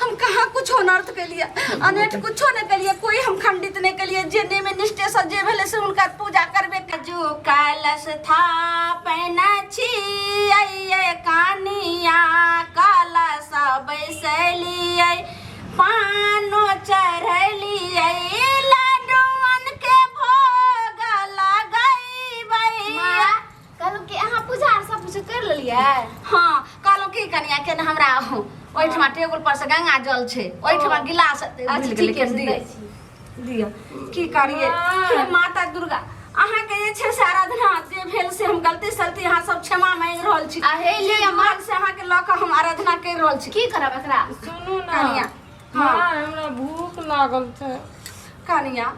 हम कहाँ कुछो अनर्थ केलिए, अनेठ कुछो नहीं केलिए, कोई हम खंडित नहीं केलिए। जे नेमे निष्ठे से जे भेले से हुनकर पूजा करबे। जो कलश थापन छियै कानिया, कलश बैसलियै, पानो चढ़लियै, लड्डुअन के भोग लगैबै। माँ, कहलहुँ कि अहाँ पूजा आर सब कुछ कर लेलियै? हाँ, कहलहुँ की कनिया के ने हमरा ओहिठमा टेबुल पर से गंगा जल छै, ओहिठमा गिलास अच्छा, भूलि गेलै। ठीके छै, केने दै दिअ छी। दिअ। की करियै? हे माता दुर्गा, अहाँके जे छै से आराधना जे भेल से हम गलती सलती अहाँ सब क्षमा मांगि रहल छी। आ हे जे लिअ माँ। जुड़ल से अहाँके लऽ कऽ हम आराधना करि रहल छी। की करब एकरा? सुनू ने। कनिया, हाँ। माँ, हमरा भूख लागल छै। कनिया,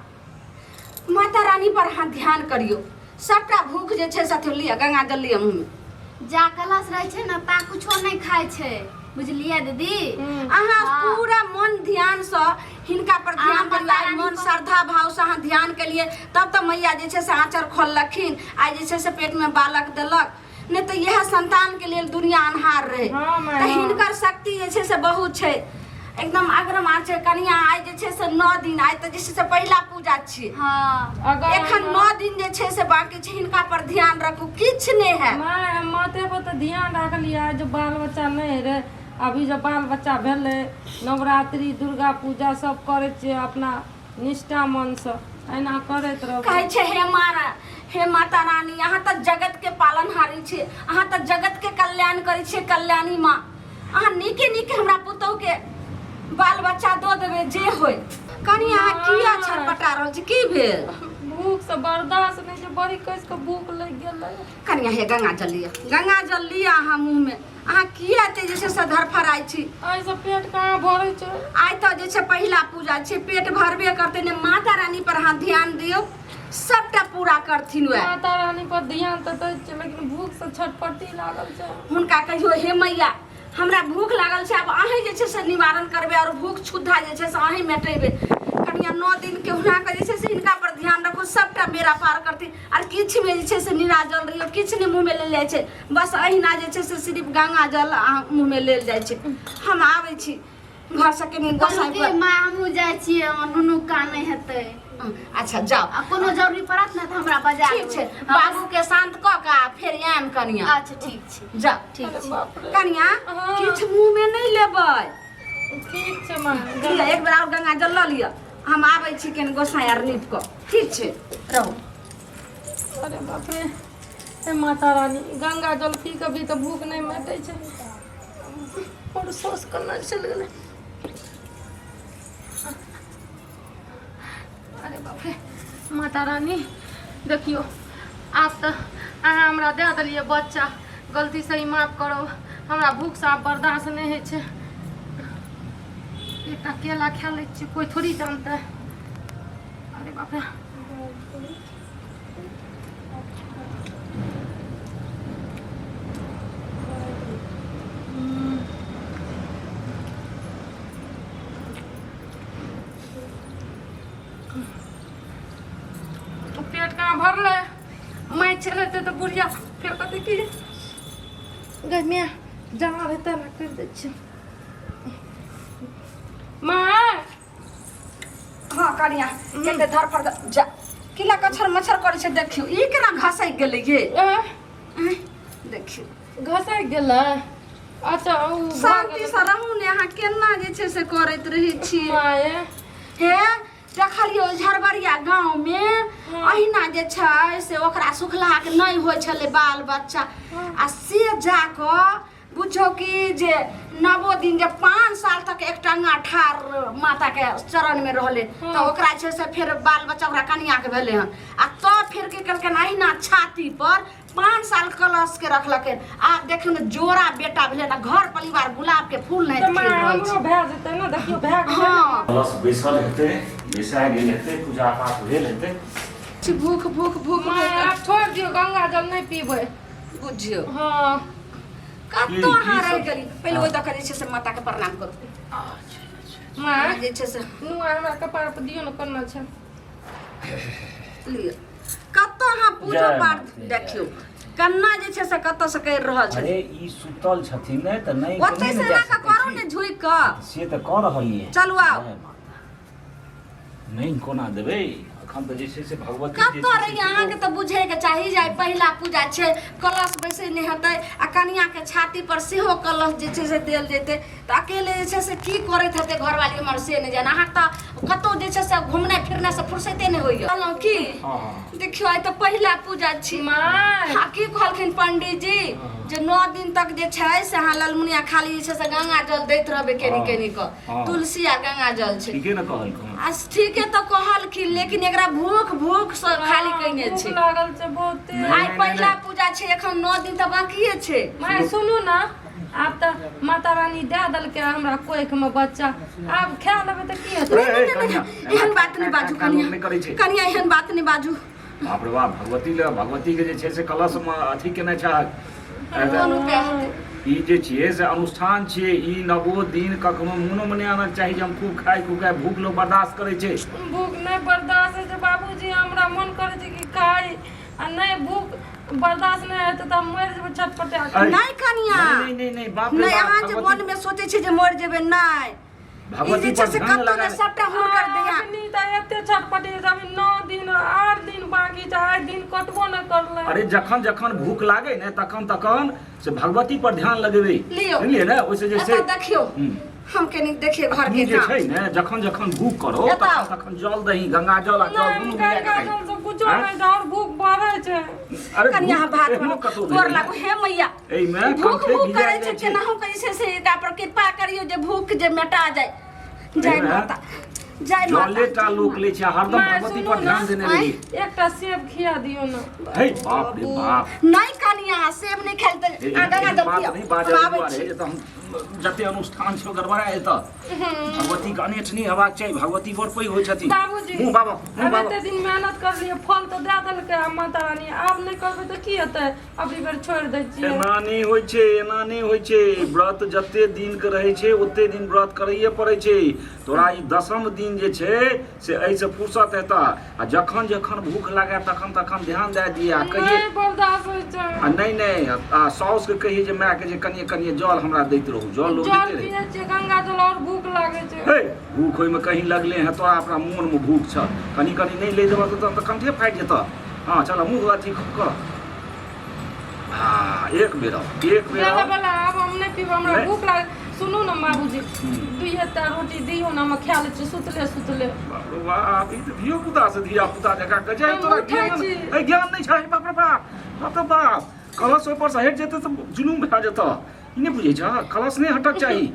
माता रानी पर अहाँ ध्यान करियौ, सबटा भूख जे छै से अथी लिअ, गंगा जल लिअ मुँहमे। जा कलश रहै छै ने ता कुछो नहि खाइ छै, बुझलियै दीदी? अहाँ हाँ। पूरा मन ध्यानसँ हिनका पर अहाँ ध्यान माता करियौ। आइ रानी मन पर- श्रद्धा भावसँ अहाँ ध्यान केलियै तब तऽ मैया जे छै से आँचर खोललखिन, आइ जे छै से पेटमे बालक देलक, नहि तऽ इएह संतानके लेल दुनिया अन्हार रहै। हाँ, माय, तऽ हाँ। हिनकर शक्ति जे छै से बहुत छै, एकदम अग्रम छै। कनिया, आइ जे छै से 9 दिन, आइ तऽ जे छै से पहिला पूजा छियै। हाँ। अगर एखन 9 दिन जे छै से बाकी छै, हिनका पर ध्यान रखू, किछु नहि है। माय, हम माथे पर तऽ ध्यान राखलियै जे बाल बच्चा नहि रहै। अभी जब बाल बच्चा भेलै, नवरात्रि दुर्गा पूजा सब करै छियै अपना निष्ठा मनसँ, एना करैत रहबै। कहै छै हे मारा, हे माता रानी, अहाँ तऽ जगत के पालनहारी छी, अहाँ तऽ जगत के कल्याण करै छियै, कल्याणी माँ, अहाँ नीके नीके हमरा पुतहु के बाल बच्चा दऽ देबै जे होय। कनि अहाँ किया छटपटा रहल छी? की भेल? भूख से बर्दाश्त नहि छै, बड़ी कस के भूख लागि गेलै। कनिया, हे गंगा जल लिअ, गंगा जल लिअ अहाँ मुँहमे। अहाँ किया एते जे छै से धरफड़ाइ छी? एहिसँ पेट कहाँ भरै छै? आइ तऽ जे छै पहिला पूजा छै, पेट भरबे करतै ने। माता रानी पर अहाँ ध्यान दियौ, सबटा पूरा करथिन वएह। माता रानी पर ध्यान तऽ दै छियै, लेकिन भूख से छटपटी लागल छै। हुनका कहियो, हे मैया, हमरा भूख लागल छै, आब अहीं जे छै से निवारण करबै आओर भूख क्षुधा जे छै से अहीं मेटेबै। कनिया, 9 दिन केहुना कऽ जे छै से हिनका पर ध्यान रखू, सबटा बेड़ा पार करथिन। आर किछुमे जे छै से निराजल रहियौ, किछु नहि मुँहमे लेल जाइ छै, बस अहिना जे छै से सिर्फ गंगा जल अहाँ मुँहमे लेल जाइ छै। हम आबै छी घरसँ कनि गोसाई कहलकै पर। माँ, हमहूँ जाइ छियै, हमर नुनू कानै हेतै। अच्छा, जाउ। आ कोनो जरूरी पड़त ने तऽ हमरा बजा ठीक छै। लेबै। हाँ, बाबू के शांत कऽ कऽ आ फेर आयब कनिया। अच्छा, ठीक छै। जाउ। ठीक छै। बाप रे। कनिया, हाँ। किछु मुँहमे नहि लेबै। ठीक छै माँ। लिअ, एक बेर आओर गंगा जल लऽ लिअ। हम आबै छी कनि गोसाई आर नीप कऽ। ठीक छै, रहू। अरे बाप रे, हे माता रानी, गंगा जल पी कऽ भी तऽ भूख नहि मेटै छै। आओर सौस केना चलि गेलै? अरे बाप रे, माता रानी, देखियौ आब तऽ अहाँ हमरा दए देलियै बच्चा, गलती सही माफ करब। हमरा भूखसँ आब बर्दाश्त नहि होइ छै। एकटा केला खा लै छियै, कोइ थोड़ी जानतै। अरे बाप रे, पेट कहाँ भरलै? माइ चल हेतै तऽ बुढ़िया फेर कहतै कि गै माय, जमा हेतै ने, करि दै छियै माँ। हाँ कनिया, कते धरफड़ जा किला कछर मछर करै छै। देखियौ, ई केना घसकि गेलै ये? ए, देखियौ। घसकि गेलै? अच्छा, ओ भऽ शांति गेलै। से रहू ने, अहाँ केना जे छै से करैत रहै छी? माये। हे, देखलियौ झरबरिया गाँव मे अहिना जे छै से ओकरा सुखलाहा के नहि होइ छलै बाल बच्चा, आ से जाकऽ बुझो कि जे नवो दिन जे 5 साल तक एक टंगा ठार माता के चरण में रहले, तो ओकरा छै से फेर बाल बच्चा ओकरा कनिया के भेले हन। आ तब फेर की केलकै? अहिना छाती पर 5 साल कलश के रखलकै। आब देखियौ ने, जोड़ा बेटा भेलै ने, घर परिवार गुलाब के फूल नहि तऽ माँ, खिल रहल हमरो छै। भए जेतै ने? देखियौ, भए गेलै ने। हाँ। कलश बैसल हेतै, बैसा गेल हेतै, पूजा पाठ भेल हेतै। भूख भूख भूख। माँ, आब छोड़ि दियौ, गंगा जल नहि पीबै। बुझियौ। हाँ। कतौ की अहाँ रहि सब? गेली। पहिले ओहि दऽ कऽ जे छै से माता के प्रणाम करू। माँ, अहाँ जे छै से नुआ हमरा कपार पर दियौ ने, कोना छै? लिअ। कतौ अहाँ पूजो जय पाठ माता, देखियौ। कन्ना जे छै से कतऽ से करि रहल छै। अरे ई सुतल छथिन ने तऽ नहि ओतै से एना कऽ करू ने झुकि कऽ। से तऽ कऽ रहलियै। चलू आउ। जय माता। नहि कोना देबै, अखन तऽ जे छै से भगवती जे कतऽ छै से रहियै अहाँके तऽ बुझैके चाही जे आइ पहिला पूजा छै, कलश बैसै नहि हेतै आ कनियाके छाती पर सेहो कलश जे छै से देल जेतै, तऽ अकेले जे छै से की करैत हेतै घरवाली हमर से नहि जाने। अहाँ तऽ कतहु जे छै से घुमनाइ फिरनाइ से फुर्सते नहि होइए। कहलहुँ की हँ हँ देखियौ आइ तऽ पहिला पूजा छी। माय आ की कहलखिन पंडीजी जे 9 दिन तक जे छै से अहाँ ललमुनिया खाली जे छै से गंगा जल दैत रहबै केनी हँ, केनी कऽ, हँ। तुलसी आ गंगा जल छै। ठीके ने कहलखुन। आ ठीके तऽ कहलखिन, लेकिन एकरा भूख भूख से खाली कयने भूख छै। लागल छै बहुते। नहि, आइ नहि, पहिला नहि। पूजा छै, एखन 9 दिन तऽ बाकिए छै। माय सुनू ने, आब तऽ माता रानी दए देलकै हमरा कोखि में बच्चा, आब खा लेबै तऽ की हेतै? नहि, नहि, नहि, कनिया, नहि, एहन बात नहि बाजू एना कनिया, नहि करै छै। कनिया एहन बात नहि बाजू। बाप रे बाप, भगवती ले भगवती के जे छै से कलश में अथी केने छै। कोन उपाय हेतै? ई जे छियै से अनुष्ठान छियै, ई नवो दिन कखनो मोनो में नहि आनक चाही जे हम खूब खाइ खूब खाइ। भूख लोक बर्दाश्त करै छै। भूख नहि बर्दाश्त होइ छै बाबूजी, हमरा मन करै छै कि खाइ आ नहि भूख बर्दाश्त नहि हेतै तऽ हम मरि जेबै छटपटा कऽ। अरे, नहि कनिया, नहीं नहीं नहीं, बाप रे नहि, बाप, अहाँ जे भगवती मन में सोचै छियै जे मरि जेबै, नहि, ई भगवती जे छै पर से ध्यान कतौ लगा नहि, सबटा हुनकर दया। अखनी तऽ एते छटपटी छै, अभी 9 दिन 8 दिन बाकी छै, आइ दिन कटबो नहि करलै। अरे जखन जखन भूख लागे ने तखन तखन से भगवती पर ध्यान लगेबै, लियौ। बुझलियै ने? ओहिसे जे छै एतऽ देखियौ, हम्म। हम कनी देखिए घर ई के जे काम। छै ने, जखन जखन भूख करो एतऽ तखन आउ। तखन जल दही, गंगा जल आ जल नहि, दुनू मिला गंगा के जल खाइ। से कुछो आँय? नहि छै, आओर भूख बढ़ै छै। अरे कनि अहाँ भूख भात एहनो बनाउ, कतौ गोर भेलै लागू ने। हे मैया। एहिमे भूख कंठे भूख भिजा करै जाइ छै, छै। केनाहु के जे छै से एकरा पर कृपा करियौ जे भूख जे मेटा जाय। जय एहिमे माता, जय माता। जले टा लोक लै छै, हरदम माय, भगवती सुनू पर ध्यान ने, देने रही। एकटा सेब खिया दियौ ने। हे बाप रे बाप। नहि कनिया, सेब नहि खायल तऽ हे, अहाँ गंगा एहन जल बात पियौ, नहि हम बाजऽ आबै दुआरे छी। जे तऽ हम जते अनुष्ठान छै ओ गड़बड़ा जेतऽ। भगवती के अनेठ नहि हेबाक चाही, भगवती बड़ पैघ होइ छथिन। बाबूजी, मुँह बाबा, मुँह आब बाबा। एते दिन मेहनत करलियै, फल तऽ दए देलकै आब माता रानी, आब नहि करबै तऽ की हेतै? अबरी बेर छोड़ि दै छियै। एना नहि होइ छै, एना नहि होइ छै। व्रत जते दिन के रहै छै ओते दिन व्रत करैए पड़ै छै। तोरा ई दसम दिन जे छै से एहिसँ फुर्सत हेतह, आ जखन जखन भूख लागे तखन तखन ध्यान दए दियै आ कहियै नहि बर्दाश्त होइ छै। आ नहि नहि, आ साउसके कहियै जे मायके जे कनिए कनिए जल हमरा दैत रहू, जल लोक जल दैते रहै। पियै छियै गंगा जल और भूख लागै छै। हे, भूख ओहिमे कहीं लगले हैं तोरा, अपना मोनमे भूख छ, कनि कनि नहि ले देबह तऽ कंठे फाटि जेतह। हँ चल, मुँह अथी कर। हँ, एक बेर आउ, एक बेर बेला आउ। बेला आब हम नहि पीब, हमरा नहि। भूख लागल। सुनू ने बाबूजी, दुइये टा रोटी दियौ ने, हम खा लै छी सुतले सुतले। बाप रे बाप, ई तऽ धियो पुता से धिया पुता जकाँ कहै छै। हम तोरा उठै ज्ञान छी। ए ज्ञान नहि छै। बाप रे बाप, बाप रे बाप, कलश ओहि पर से हटि जेतै तऽ जुलूम भए जेतह। ई नहि बुझै छह, कलश नहि हटक चाही।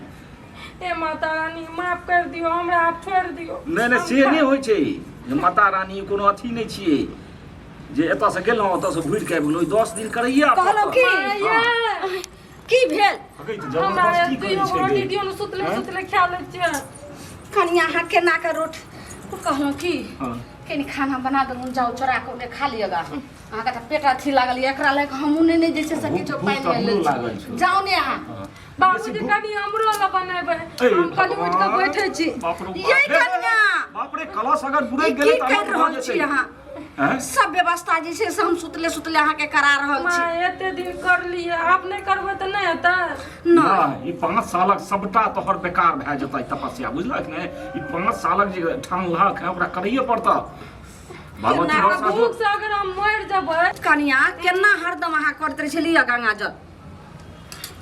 हे माता रानी, माफ कर दियौ हमरा, आब छोड़ि दियौ। नहि नहि, से नहि होइ छै जे माता रानी कोनो अथी नहि छियै जे एतऽ से गेलहुँ ओतऽ से घुरि के आबि गेलहुँ। ई 10 दिन करैये कहलहुँ की? माये, की भेल? हगै तऽ हमरा जबरदस्ती करै दुइयो छै रोटी गे। दियौ ने, सुतले आँय? सुतले खा लै छियै। कनिया, अहाँ केना के रोटी कहलहुँ की, हँ। कनि खाना बना देलहुँ, जाउ चोरा कऽ ओन्ने खा लिअ गा। अहाँके तऽ पेट अथी लागल यऽ, एकरा लए कऽ हमहूँ नहि नहि जे छै से भूख- किछो भूख पानि तऽ नहि हमरो लै लागल छी। छौ। जाउ ने अहाँ। हँ। बाबूजी, बेसी भूख- कनि हमरो लए बनेबै, ए हम कनि उठि कऽ भगवान, बैठै छी। बाप रे बाप। ये कनिया, बाप रे, कलश अगर ई बुड़ैक की गेलै तऽ करि अनर्थ भऽ रहल छी जेतै। अहाँ? आँय? सब व्यवस्था जे छै से हम सुतले सुतले अहाँके करा रहल छी। माय, एते दिन करलियै, आब नहि करबै तऽ नहि हेतै? नहि। नहि, ई 5 सालक सबटा तोहर बेकार भए जेतै तपस्या, बुझलक ने? ई 5 सालक जे ठानलक है ओकरा करैए पड़तह। भगवती केना बड़ साधु। भूख से अगर हम मरि जेबै। कनिया, केना हरदम अहाँ करैत रहै छलियै गंगा जल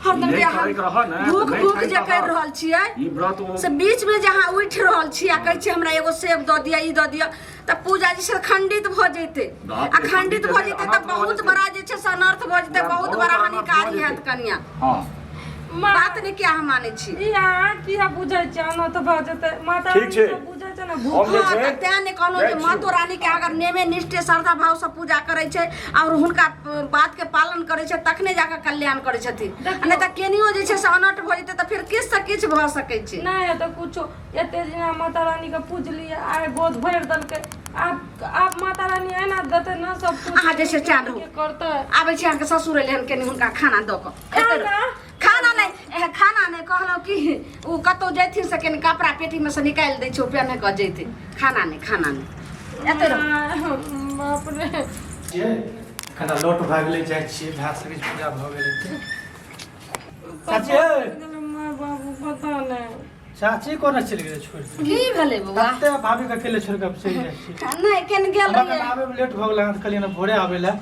हरदम नहि जे अहाँ करैके रहऽ ने, तऽ भूख नहि भूख खाइ जे करि तऽ रहल छियै ई व्रत ओ से बीच में जे अहाँ उठि रहल छी आ कहै छी हमरा एगो सेब दऽ दिअ, ई दऽ दिअ, तऽ पूजा जे छै खंडित भऽ जेतै। बाप आ रे, खंडित भऽ जेतै तऽ अनर्थ भऽ बहुत जेतै। बड़ा जे छै से अनर्थ भऽ जेतै, पूरा बहुत घरो बड़ा पर अनर्थ भऽ हानिकारी जेतै। हैत कनिया। हँ। माय, बात नहि किया अहाँ मानै छी? ई अहाँ किया बुझै छियै अनर्थ भऽ जेतै? माता ठीक रानी छै। सब बुझै छै ने हम भूख। जे हँ, छै, तऽ तें ने कहलहुँ जाइ जे छी। मातो रानीके अगर नेमे निष्ठे श्रद्धा भावसँ पूजा करै छै आओर हुनका बातके पालन करै छै तखने जाकऽ कल्याण करै छथिन, आ नहि तऽ केनियो जे छै से अनट भऽ जेतै तऽ फेर किछुसँ किछु भऽ सकै छै। नहि हेतै कुछो। एते दिना माता रानी के पूजलियै, आइ गोद भरि देलकै, आब आब माता रानी एना देतै ने सब कुछ। अहाँ जे छै चैन रहू। के करतै? आबै छी, अहाँके ससुर एलै हन, कनि हुनका खाना दऽ कऽ एतै रहू। खाना? खाना नहि, खाना नहि कहलहुँ कि ओ कतहु जैथिन से कनि कपड़ा पेटीमे से निकालि दै छै, ओ पेन्ह कऽ जैथिन। खाना नहि, खाना नहि, एतै रहू। बाप रे, छियै कनिटा लोट भए गेलै, जाइ छियै, भए सकै छै पूजा भऽ गेल हेतै। चाची हे। माय बाबू पता नहि। चाची कोना चलि गेलै छोड़ि कऽ? की भेलै बौआ? कते भाभी के अकेले छोड़ि कऽ चलि जाइ छी? नहि, केन गेल हमरा रहियै? कनि आबैमे लेट भऽ गेलै हँ तऽ कहलियै ने भोरे आबै लए।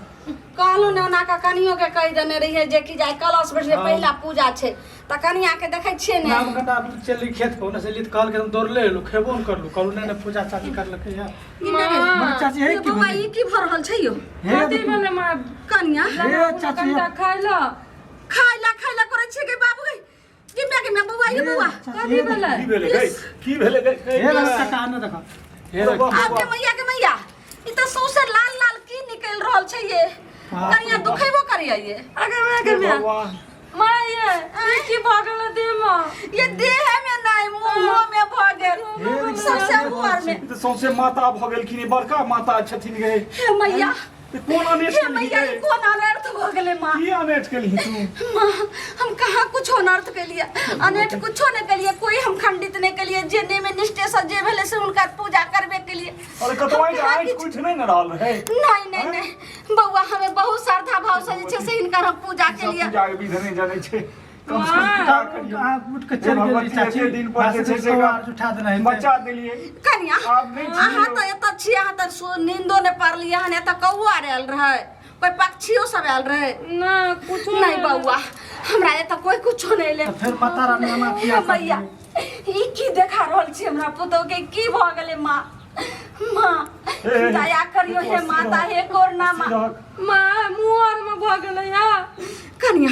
कहलहुँ ने, ओना कऽ कनियो के कहि देने रहियै जे कि जाय कलश बैठले। हँ। पहिला पूजा छै तऽ कनिया के देखै छियै ने। नाम कनिटा चलि खेत पर ओने से एलियै तऽ कहलकै हम दौड़ले एलहुँ, खेबो नहि करलहुँ। कहलहुँ नहि नहि, पूजा चाची करलकै हँ। माँ। चाची हे। ये की बौआ भेलै? ई की भऽ रहल छै यौ? हे। कथी भेलै माँ? कनिया। हे चाची। कनिटा खाइ लए। खाय ला, खाय ला करै छियै गे बाबू गे। गिमे गिमे बौआ, ये बौआ। कथी भेलै? की भेलै गै? की भेलै गै? हे काका ने देखा हे। आब के मैया के मैया, ई तऽ सौंसे लाल लाल की निकलि रहल छै ये? कनिया, दुखेबो करिया ये? अगे माय के माय। भगवान। माँ, ये ई की भऽ गेलै देह मे? ये देह में नहि, मुंहो में भऽ गेल, सबसे ऊपर में। ई तऽ सौंसे माता भऽ गेलखिन, ई बड़का माता छथिन गै। हे मैया। ई कोन अनेट हे केलही मैया, गै? ई कोन अनर्थ भऽ गेलै माँ? की अनेट केलही तू? माँ, हम कहाँ कुछो अनर्थ केलिए, अनेट कुछो नहि केलिए, कोई हम खंडित नहि केलिए। जे नियम निष्ठे से जे भेलै से हुनकर पूजा करबे केलिए। अरे कतौ हम कहाँ आँखि कुछ नहि ने रहल रहै? नहीं नहीं नहीं बौआ, हमें बहुत श्रद्धा भाव से जे छै से हिनकर हम पूजा सब केलिए। पूजा के विधि नहि जानै छै, कम से कम पूजा करियौ। अहाँ उठि कऽ हे चलि गेलियै भगवती, चाची। एते दिन पर जे छै से एकरा उठा देना हेतै। बचा देलियै। कनिया। आब नहि अहाँ छियै। तऽ एतऽ छियै, अहाँ तऽ नींदो नहि पड़लियै हन। एतऽ कौआ आर आयल रहै, कोई पक्षियो सब आयल रहै? ना, कुछो। नहीं बौआ, हमरा एतऽ कोई कुछो नहि एलै। तऽ फेर माता रानी एना हे किया? मैया, ई की देखा रहल छी हमरा पुतोह के? की भऽ गेलै माँ? माँ, हे, दया करियो हे माता, हे कोरना माँ। माँ, मुँह आर मे भऽ गेलै या। कनिया,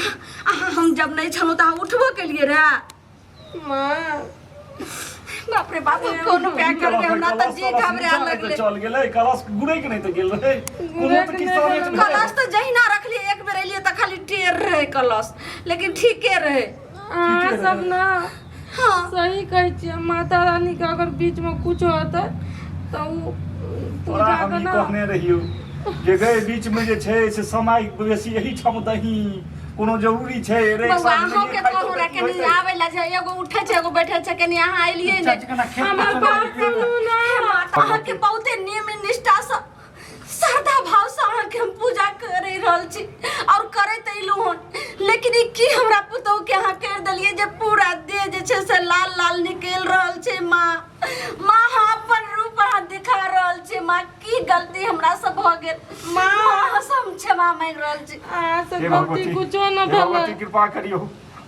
अहाँ हम जब नहि छलहुँ तऽ अहाँ उठबो केलियै रहे? माँ। बाप रे बाप, हम कोन उपाय करबै? हमरा तऽ जी घबराए लगलै। चल गेलै कलश, गुड़ैक नहि तऽ गेल रहै कोनो तऽ किछु गुड़ैक नहि। अनेट भेलै। कलश तऽ जहिना रखलियै, एक बेर एलियै तऽ खाली टेर रहै कलश, लेकिन ठीके रहै। अहाँ सब ना सही कहै छियै। माता रानी के अगर बीच में कुछ होतै तऽ उ तोरा पूजा हम के ई ना कहने रहियौ जे गए बीच में जे छै से समय बेसी एही ठाम दही, कोनो जरूरी छै रे? बौआ, साँझमे अहूँके ये खाइ कहलहुँ तऽ रहे की कनि होइतै? आबै लए जे एगो उठै छै, एगो बैठै छै, कनि अहाँ एलियै नहि। चाची, कना खेत हमर पर बात चलि गेलियै। सुनू ना। हे माता, अहाँके बहुते नियम निष्ठासँ श्रद्धा भावसँ अहाँके हम पूजा करि रहल छी आओर करैत अयलहुँ हन, लेकिन ई की हमरा पुतोहके अहाँ करि देलियै जे पूरा देह जे छै से लाल लाल निकलि रहल छै? माँ, माँ, अहाँ अपन रूप अहाँ दिखा रहल छी। माँ, की गलती हमरासँ भऽ गेल? माँ, अहाँसँ हम क्षमा मांगि रहल छी। अहाँ से हे गलती भगवती, कुछो न हे भगवती, भेलै। कृपा करियौ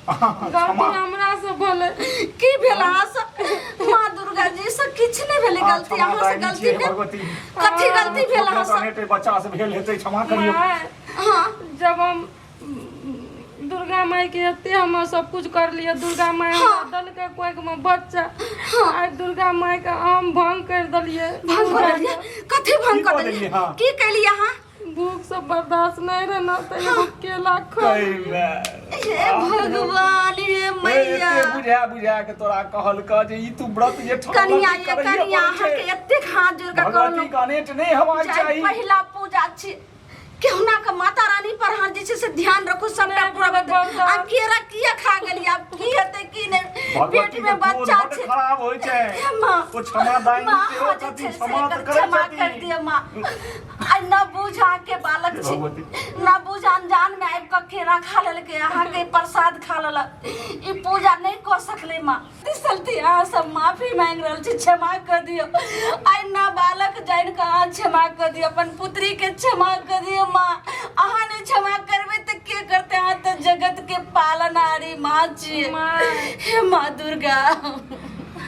अहाँ गलती क्षमा हमरा से भेलै। की भेल अहाँसँ? माँ दुर्गा जी से किछु नहि भेलै अहाँ गलती क्षमा अहाँसँ दायनी गलती छियै नहि। भगवती। कथी गलती भेल अहाँसँ? अनेटे बच्चा से भेल हेतै, क्षमा करियौ। माँ। हाँ। जब हम दुर्गा माई के एते हम सब कुछ कर लिए, दुर्गा माई हमरा देलकै कोइक में बच्चा, आइ दुर्गा माई के हम भंग कर देलियै। भंग कऽ देलियै? कथी भंग की कऽ कऽ देलियै? देलियै, हाँ? की केलियै अहाँ? भूख सब बर्दाश्त नहीं रहे ना तऽ एगो केला खा गै माय। हे भगवान, हे मैया। एते बुझा बुझा के तोरा कहलक जे ई तू व्रत जे ठानलक कनिया, ई ये करैये कनिया, पड़ै छै। अहाँके एतेक हाथ जोड़ कऽ भगवती कहलहुँ के अनेट नहि हेबाक चाहे चाही। पहिला पूजा छी, केहुना के माता रानी पर अहाँ जे छै से ध्यान रखू, सबटा नहि, पूरा बर्दाश्त। आ केरा किया खा गेलियै? आब की हेतै की नहि, पेट भगवती में के क्रोध बच्चा बड्ड छै। खराब होइ छै। हे माँ। ओ क्षमा दायनी माँ, सेहो अहाँ जे छथिन, छै से क्षमा तऽ एकर करै क्षमा कर छथिन। दिअ माँ। आइ न बुझा के बालक छी, भगवती। न बुझ अनजान में आबि कऽ केरा खा लेलकै, अहाँके प्रसाद खा लेलक, ई पूजा नहि कऽ सकलै माँ। सलती अहाँ सब माफी मांगि रहल छी, क्षमा कऽ दियौ। आइ न बालक जानि कऽ अहाँ क्षमा कऽ दियौ, अपन पुत्री के क्षमा कऽ दियौ माँ। अहाँ नहि क्षमा करबै तऽ के करतै? अहाँ तऽ जगत के पालनहारी माँ छियै। माँ। हे माँ दुर्गा।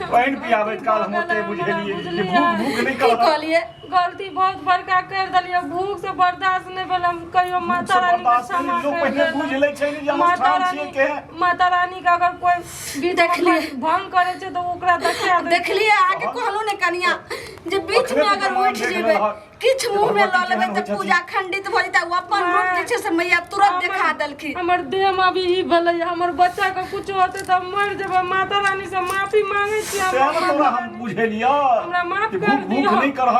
पानि पियाबैत काल हम ओते बुझेलियै जे भूख भूख नहि की करब। कहलियै? गलती बहुत बड़का कर देलियै, भूख से बर्दाश्त नहीं भेल। हम कहियो भूख माता से रानी के बर्दाश्त क्षमा नहि, लोक कर पहिने बुझि लै छै ने जे देलहुँ। माता अनुष्ठान छियै रानी के। माता रानी के अगर कोई बीच में देखलियै। भंग करे छै तऽ ओकरा देखा दै। देखलियै, अहाँके कहलहुँ ने कनिया जे बीच अखने में तऽ अगर प्रमाण उठि देख जेबै, लेलहक। किछु मुँह में लऽ भगवती लेबै केहन तऽ होइ पूजा खंडित भऽ जेतै। ओ अपन रूप जे छै से मैया तुरंत देखा देलखिन। हमर देह में अभी ई भेलै, हमर बच्चा के कुछ होते तऽ हम मरि जेबै। माता रानी से माफी मांगे छी हम। तें ने तोरा हम बुझेलियै हमरा माफ जे कर भूख भूख दिअ। नहि करहक।